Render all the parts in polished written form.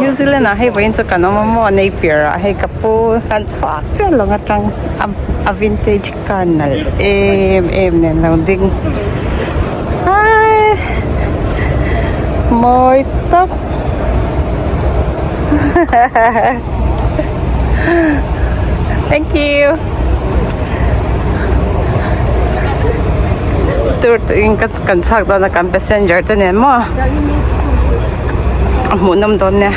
New Zealand ah hei vawiin chu kan awm a maw Napier ah hei ka pu kan chhuak chiah lawng atang a a vintage car nalh em em nen lo ding hai mawi tawp thank you tour in ka kan chhak dawn a kan passenger te nen maw a hmuh nawm dawn nia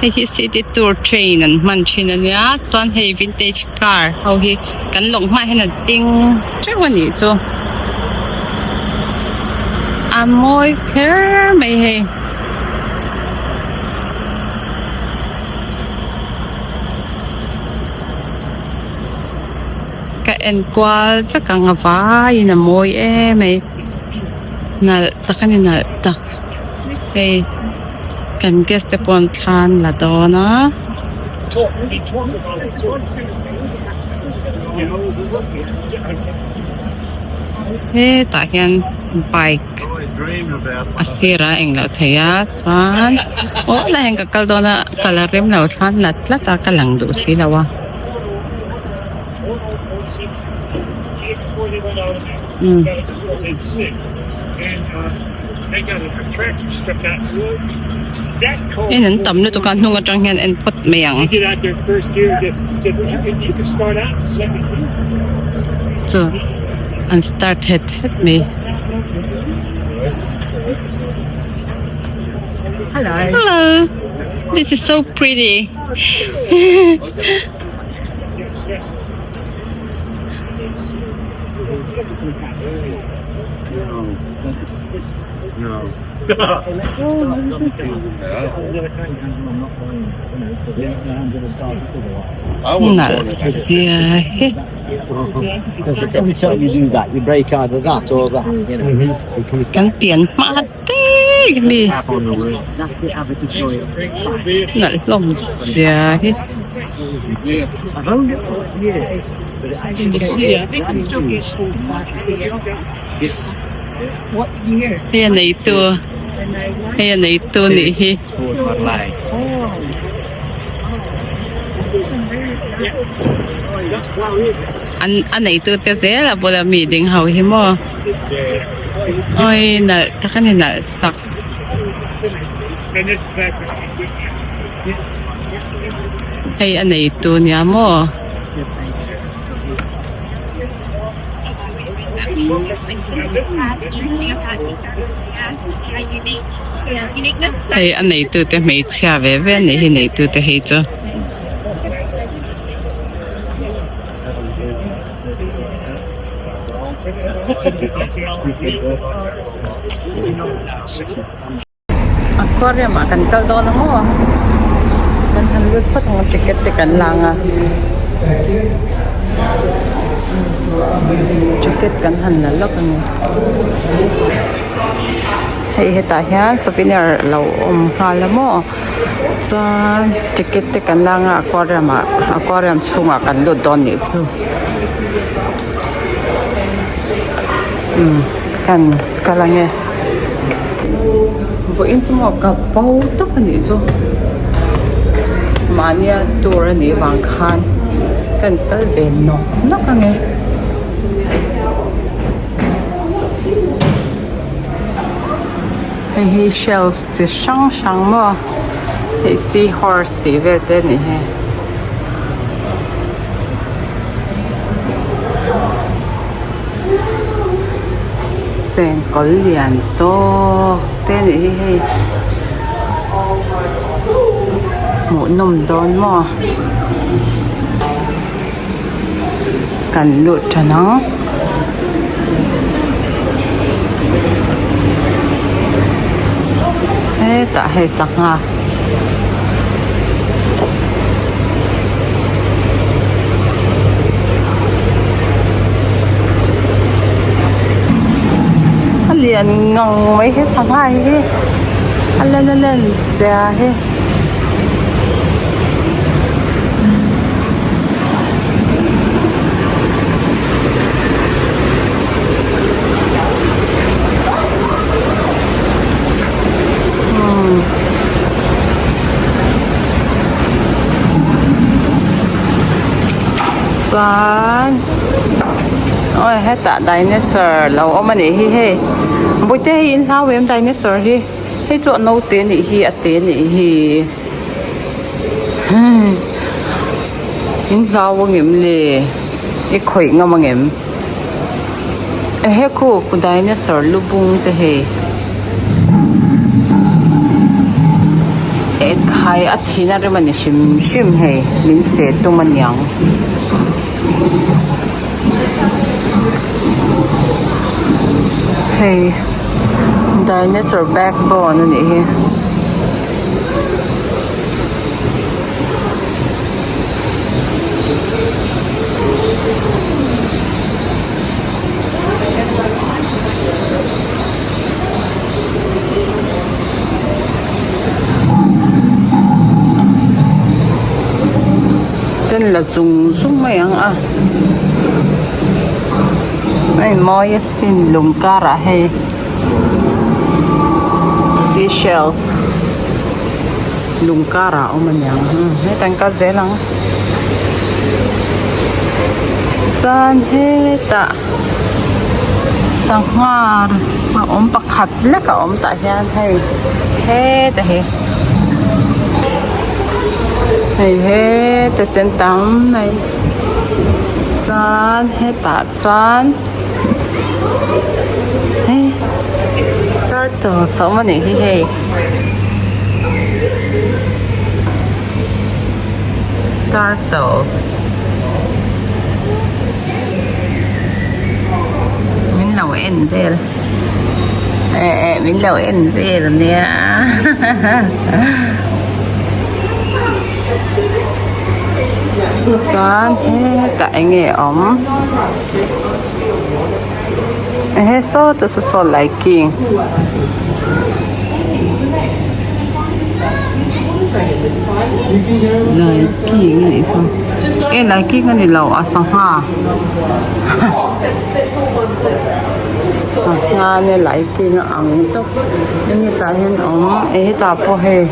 hei hi city tour train an hman thin a nia chuan hei vintage car ho hi kan lawng hmaah hian a ding teuh a nih chu a mawi kher mai hei. Ka en kual vek ang a vaiin a mawi em mai nalh tak a ni nalh tak hei kan guest te pawh an thla an la dawn a. Hetah hian bike a sirah a englo thei a chuan aw lai hian ka kal dawn a kal a rem lo thla an la tlat a ka lang duh si lo a. En an tam lutuk a hnung atang hian en phawt mai ang chu an start het het mai hello this is so pretty. Nalh zia hi. Kan pian hma te mi nalh hlawm zia hi. Hei a neitu hei a neitu nih hi. An a neitu te zel a bula mi ding ho hi maw. Awi nalh tak a ni nalh tak. Hei a neitu nia maw. Hei a neitu te hmeichhia ve ve a nih hi neitu te hei chu. Aquarium ah kan kal dawn a maw kan han lut phawt ang a ticket te kan lang a ticket kan han la lawk a ni hei hetah hian souvenir a lo awm nghal a maw chuan ticket te kan lang a aquarium ah aquarium chhungah kan lut dawn nih chu umm kan kal ang e. Vawiin chu maw ka bo tawp a nih chu mahnia tour a nih vang khan ka in kal ve nawk nawk ang e. Hei hi shells chi hrang hrang maw hei seahorse tih vel te a nih hi. Chengkawl lian tawk te a nih hi hei hmuhnawm dawn maw kan lut tan ang. Hetah hei sangha. A lian ngang mai hi sangha hi a len a len zia hi. Chuan awi hetah dinosaur lo awm a nih hi hei bawihte hei in hlau em dinosaur hi hei chu a naute a nih hi a te a nih hi in hlau angem le i khawih ngam angem ehe khu dinosaur lu bung te hei ekhai a thina rem a ni hrim hrim hei min seh tum aniang. Hei dinosaur backbone a nih hi. Ten la zung zung mai ang a hei mawi asin lung karah hei seashells lung karah a awm aniang hetah an kal zel ang chuan hetah sangha a awm pakhat lek a awm tah hian hei heta hi hei heta te an tam mai chuan hetah chuan hei turtles a awm a nih hi hei. Turtles min lo en vel eh eh min lo en vel ania chuan hetah eng nge awm ehe sawta saw saw laiking. Laiking a nih chu e laiking a ni lo a sangha sangha nia laiking a ang tawp tin hetah hian awm eh hetah pawh hei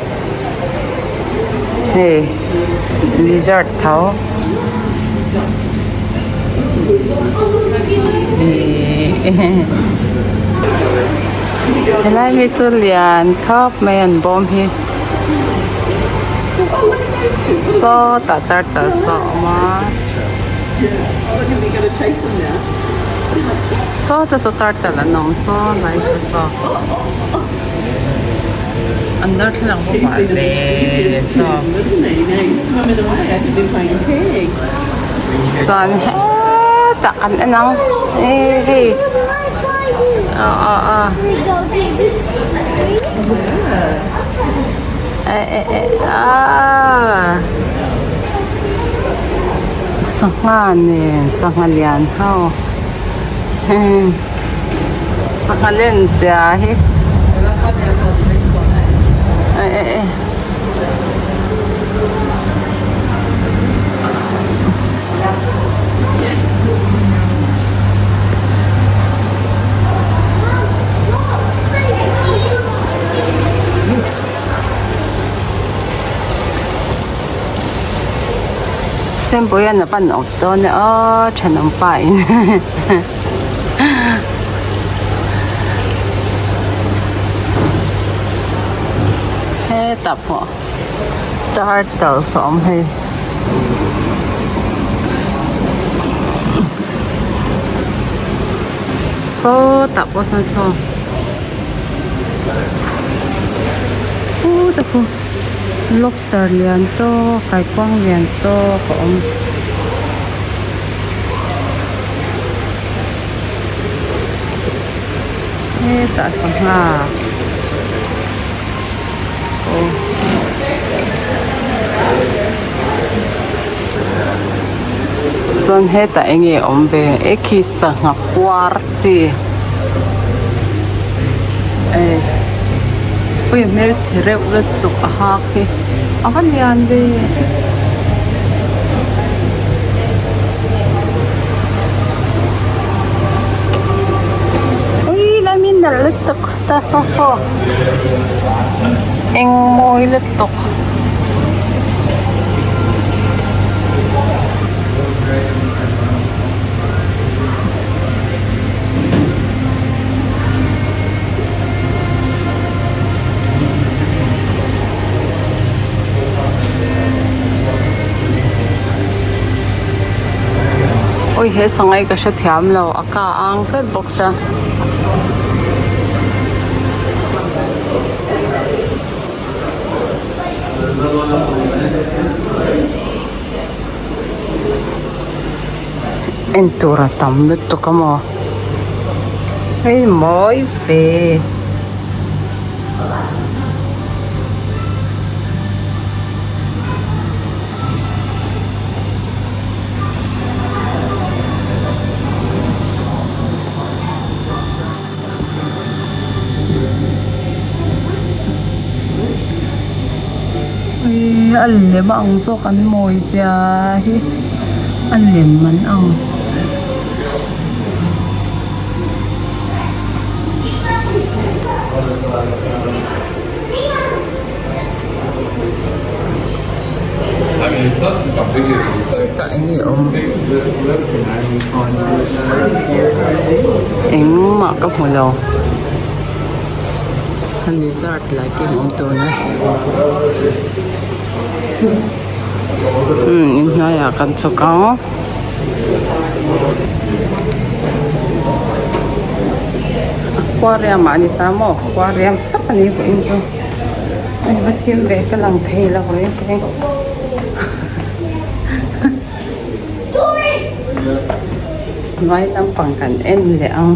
hei lizard tho helai mi chu lian khawp mai an bawm hi sawtah turtle saw a awm a sawtah saw turtle an awm saw lai saw saw an darthlalang pawh a ve saw chuan hetah kan en ang hei ah ah ah eh eh eh ah sangha nen sangha lian ho sangha len zia hi eh eh eh. Sempuia'n a pan awk dawn e aw thenawm pa in hetah pawh turtles a awm hei. Sawtah pawh sawn saw khutah khu lobster lian tawk kaikuang lian tawk a awm. Hetah sangha aw chuan hetah eng nge awm ve e khi sangha puar chi eh ui hmelchhe reuh lutuk a hak hi a va lian ve. Ui lai mi nalh lutuk ta haw haw eng mawi lutuk. Ui he sangha hi ka hrethiam lo a ka ang tlat bawk sia. En tur a tam lutuk a maw hei mawi ve. A lem a ang zawk an mawi zia hi a lem an ang. Hetah eng nge awm engmah ka hmu lo a lizard lai te awm tuna umm inhnuaiah kan chhuk ang. Aquarium ah a ni ta maw aquarium tak a ni vawiin chu hei va thim ve ka lang thei lo reng reng hnuai lampang kan en leh ang.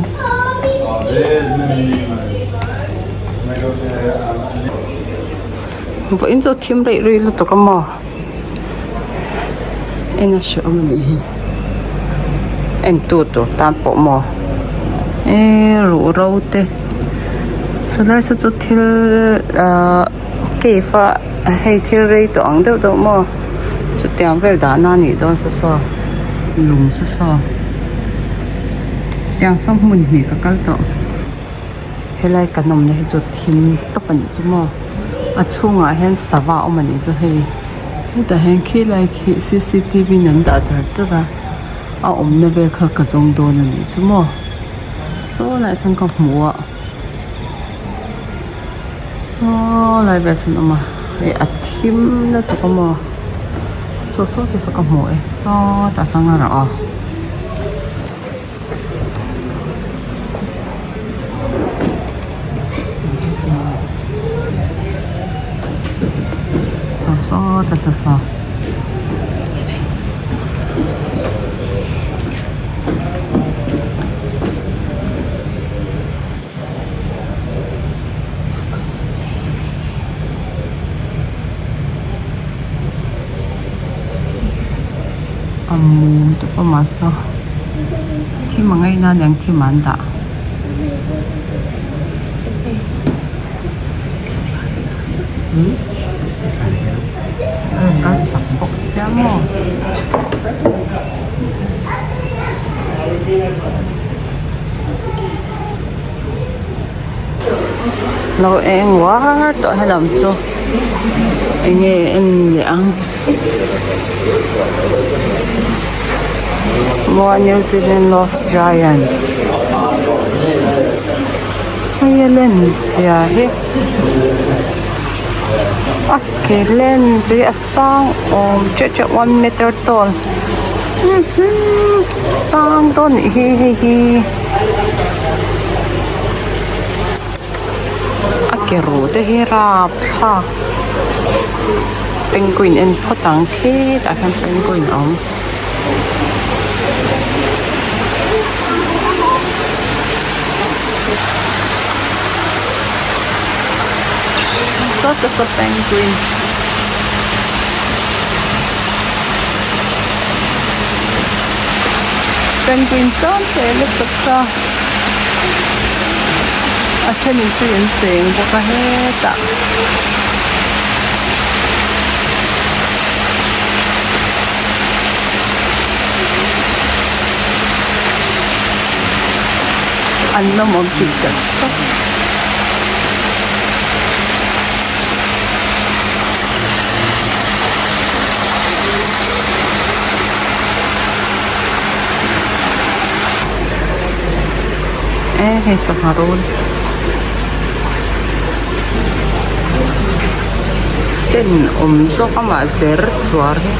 Vawiin chu thim rei rei lutuk a maw. En a hrehawm a nih hi en tu tur tan pawh maw eee ruh ro te sawlai saw chu thil ahh cave a hei thil rei tawh ang deuh deuh maw chutiang vel dahna a nih dawn saw saw lung saw saw tiang saw hmun hnih ka kal tawh. Helai kan awmna hi chu thim tawp a nih chu maw a chhungah hian sava a awm a nih chu hei hetah hian khilai khi c c t v in an dah char char a a awmna vel kha ka zawng dawn a nih chu maw saw lai sawn ka hmu a saw lai velah sawn a awm a hei a thim lutuk a maw saw saw te saw ka hmu e sawtah sawn a rah a. Saw saw ta saw saw. A mum te pawh mahse thim ang ain a niang thim an dah. Kal chak bawk sia maw. Lo eng uar tawh helam chu enge en leh ang. Maw New Zealand Lost Giant hei a len zia hi a ke len hi a sang awm teuh teuh one meter tall sang dawn nih hi hei hi a ke ruh te hi rapthlak penguin en phawt ang khitah khian penguin a awm. Sawt a saw penguin. Penguin tlawm te lutuk kha a thenin tui an cheng bawk a hetah. An lawmawm tih tak tak. E hei sangha rul ten awm zawk amah zer chuar hi.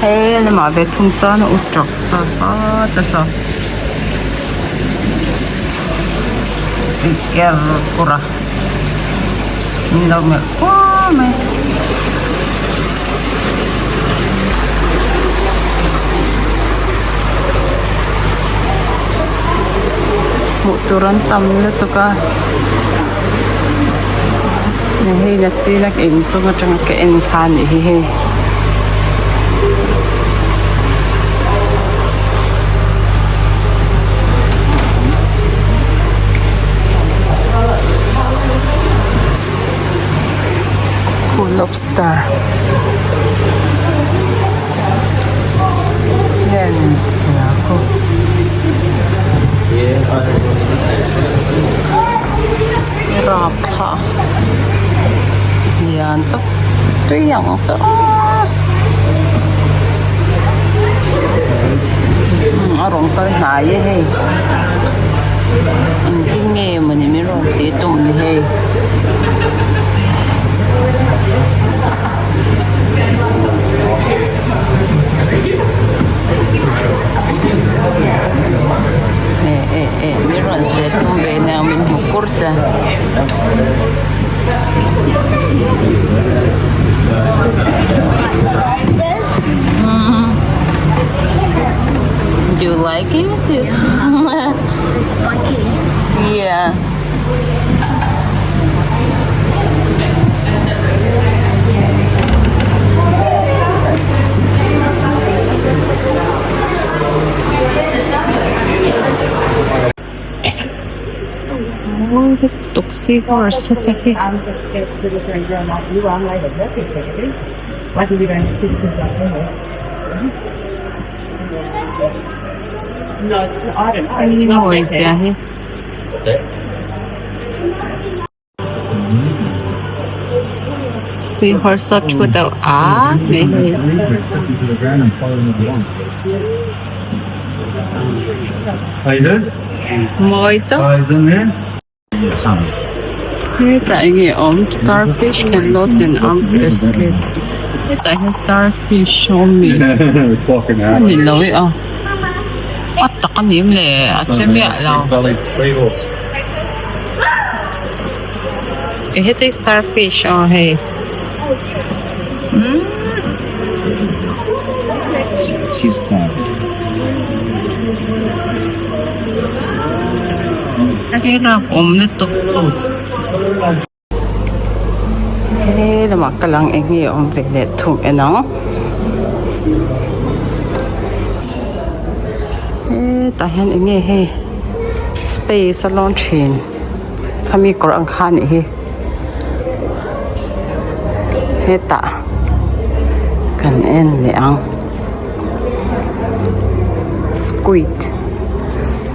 He lamah ve thung chuan a u tawk saw sawt a saw ker kur a min lo melh kuau mai. Hmuh tur an tam lutuk a hei na china inchung atanga ka en kha a nih hi hei. Khu lobster len sia khu rapthla lian tak tui ang chu a rawn kal hnai e hei engtin nge mawni min rawn tih tum ni hei. Eh eh eh min rawn seh tum ve nia min hmu kur sia. Do you like it? So spiky. Yeah. Mawi lutuk seahorse te hi. Mawi zia hi. Seahorse a thu deuh a hei hei. Mawi tak. Hetah enge awm starfish can lost an arm to escape hetah hian starfish a awm mi a ni lo e a a tak a ni em le a che miah lo e heti starfish aw hei umm. He ram awm lutuk he lamah ka lang eng nge awm ve leh thung en ang hetah hian eng nge hei space a lawn thin khami kawr ang kha anih hi hetah kan en leh ang squid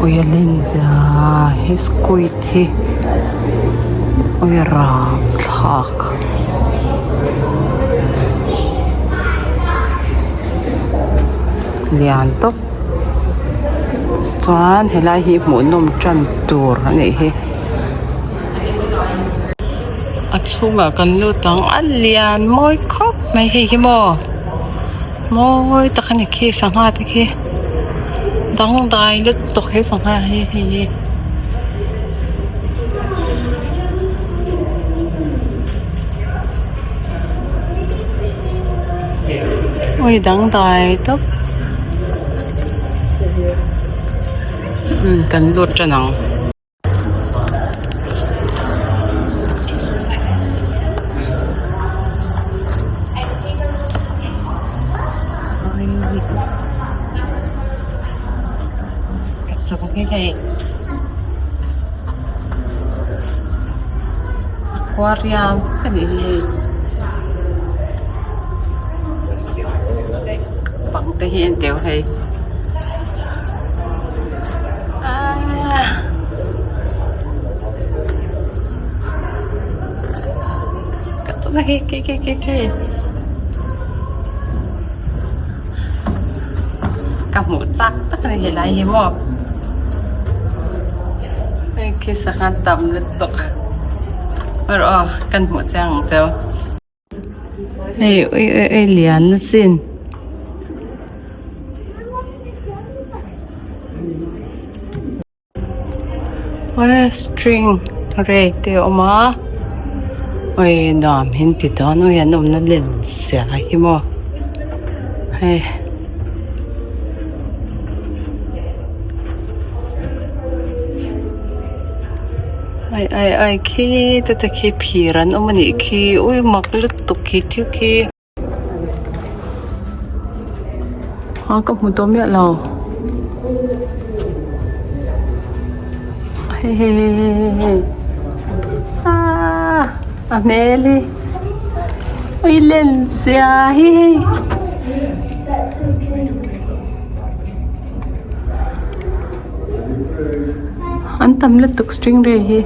ui a len zia he squid hi ui a rapthlak lian tawp chuan helai hi hmuhnawm tan tur a nih hi. A chhungah kan lut ang a lian mawi khawp mai hei hi maw mawi tak a ni khi sangha te khi dangdai lutuk he sangha hi hei hi. Ui dangdai tawp kan lut tan ang. Aquarium ka nih hi hei bang te hi a en teu hei. Ka hmuh chak tak a ni helai hi maw hei khi sangha tam lutuk erawh aw kan hmuh chiang ang cheu. Hei ui ui ui lian asin. String ray te a awm a ui nuam hi an ti dawn ui an awmna len zia hi maw hei. Ai ai ai khi te te khi phir an awm a nih khi ui mak lutuk khi thil khi. A ka hmu tawh miah lo hei hei hei hei hei hei aaa a hmel hi ui len zia hi hei. An tam lutuk string ray hi.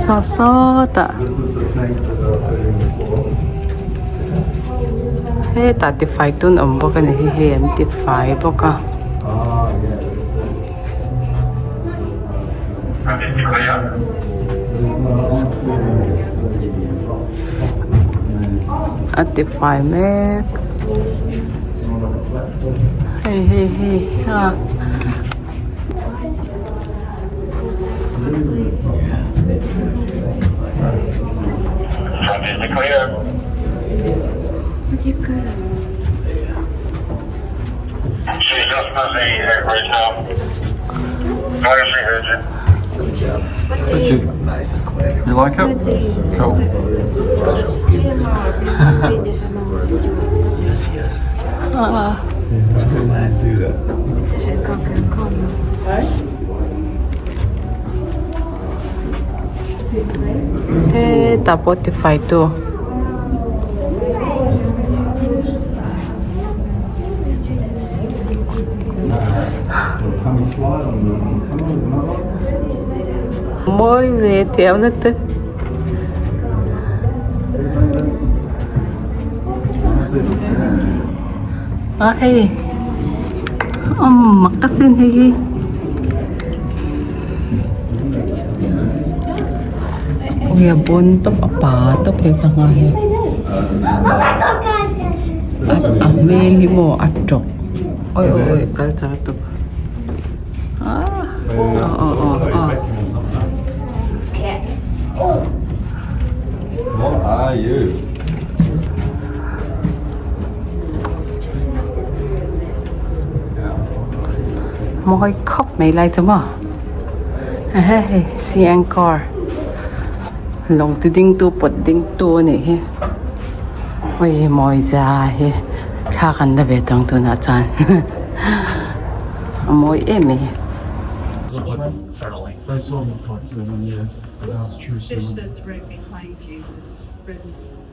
Saw sawtah hetah tifai tun awm bawk a ni hi hei an tifai bawk a. A tifai mek hei hei hei a. Hetah pawh tifai tu. Mawi ve thiam na te. A hei mak ka sin hei hi. Ui a bawn tawp a pa tawp he sangha hi a hmel hi maw a tawp awi awi awi kal chak tawp ah aw aw aw. Mawi khawp mai lai chu maw ehe hei sea anchor lawng ti ding tu pawt ding tu a nih hi hei mawi zia hi thla kan la ve tawng tunah chuan a mawi em mai.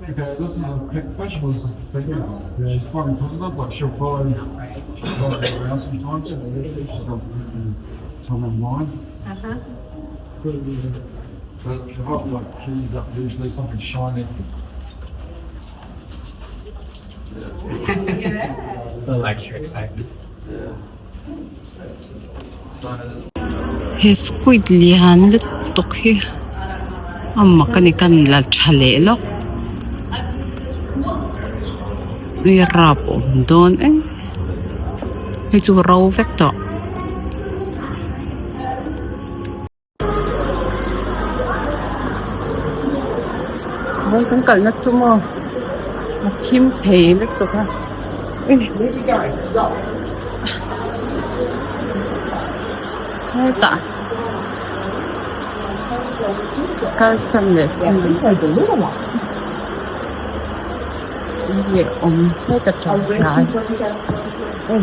Okay, this is a fish, this is female. Yeah, she's quite inquisitive, like she'll follow, she'll follow you around sometimes. She's got some in mind. Uh-huh. But she'll have like keys up usually, something shiny. Yeah. Little extra excitement. Yeah. He squid lian lutuk hi a mak a ni kan la tha leh lawk ui rap awm dawn em hei chu ro vek tawh. Vawi kan kalna chu maw a thim thei lutuk a hetah kalsan leh nge awm heta tang hian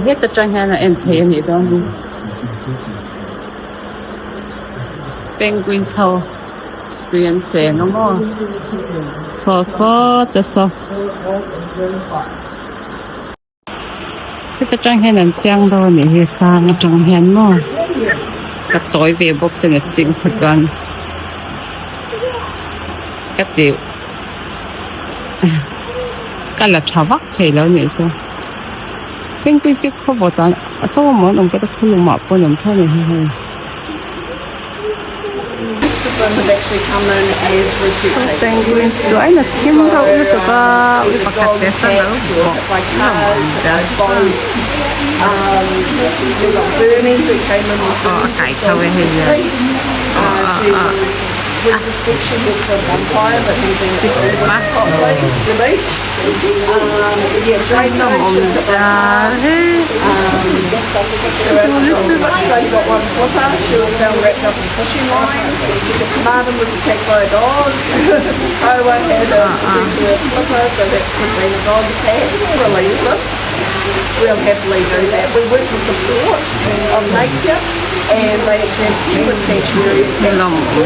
heta tang hian a en theih a nih dawn hi. Penguin ho tui an cheng a maw saw saw te saw heta tang hian an chiang dawn a nih hi sang atang hian maw ka tawi ve bawk chuan a ching kha chuan ka ti ka la tha vak thei lo a nih chu. Penguin hi khawvawt ah a chaw maw an awm ka ta khawlum ah pawh an awm tho a ni hei hei. Penguin chu a in a thim reuh lutuk a ui pakhat te sawn alo bawk aw a kai tho e hei hian aw aw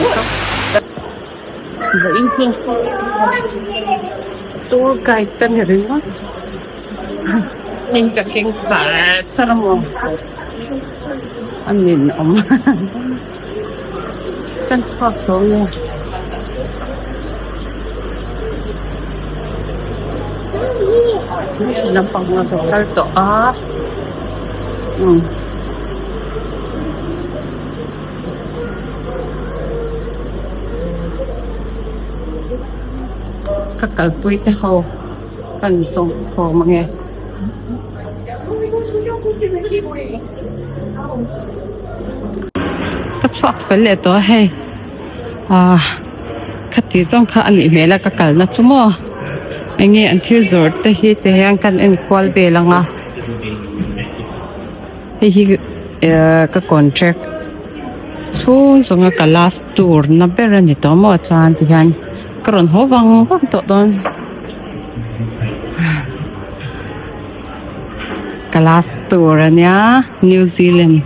aw Vawiin chu tour guide ka ni ringawt heng ka keng char char a maw a ninawm kan chhuak tawh nge lampang a lo kal tawh a umm. Ka kalpui te ho kan zawng khawm ange. Ka chhuak fel leh tawh a hei ah khati zawng kha a nih hmel a ka kalna chu maw enge an thil zawrh te hi ti hian kan en kual vel ang a. Hei hi ehh ka contract chhung zawnga ka last tour na ber a ni tawh maw chuan ti hian ka rawn haw vang vang tawh dawn ka last tour a nia New Zealand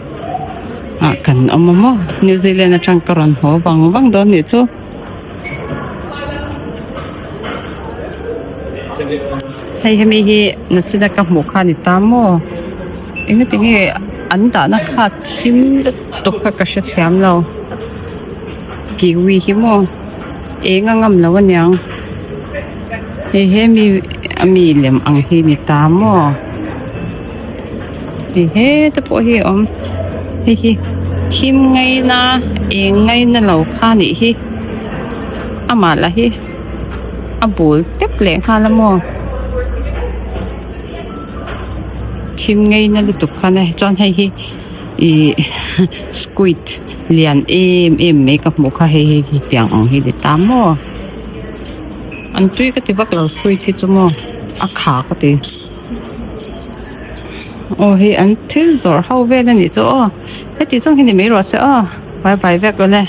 ah kan awm a maw New Zealand atang ka rawn haw vang vang dawn nih chu. Hei hemi hi nachina ka hmuh kha a ni ta maw engati nge an dahna kha thim lutuk kha ka hrethiam lo kiwi hi maw eng a ngam lo aniang hei hemi a mi lem ang hi ni ta maw hei heta pawh hi a awm hei hi thim ngaina eng ngaina lo kha a nih hi amah lah hi. A bul tep leh nghal a maw thim ngei na lutuk khan a chuan hei hi ihh squid lian em em mai ka hmuh kha hei hei hi tiang ang hi ni ta maw an tui ka ti vak lo squid hi chu maw a kha ka ti aw hei an thil zawrh ho vel a nih chu aw heti zawng hi ni mai rawh se aw bye bye vek awle.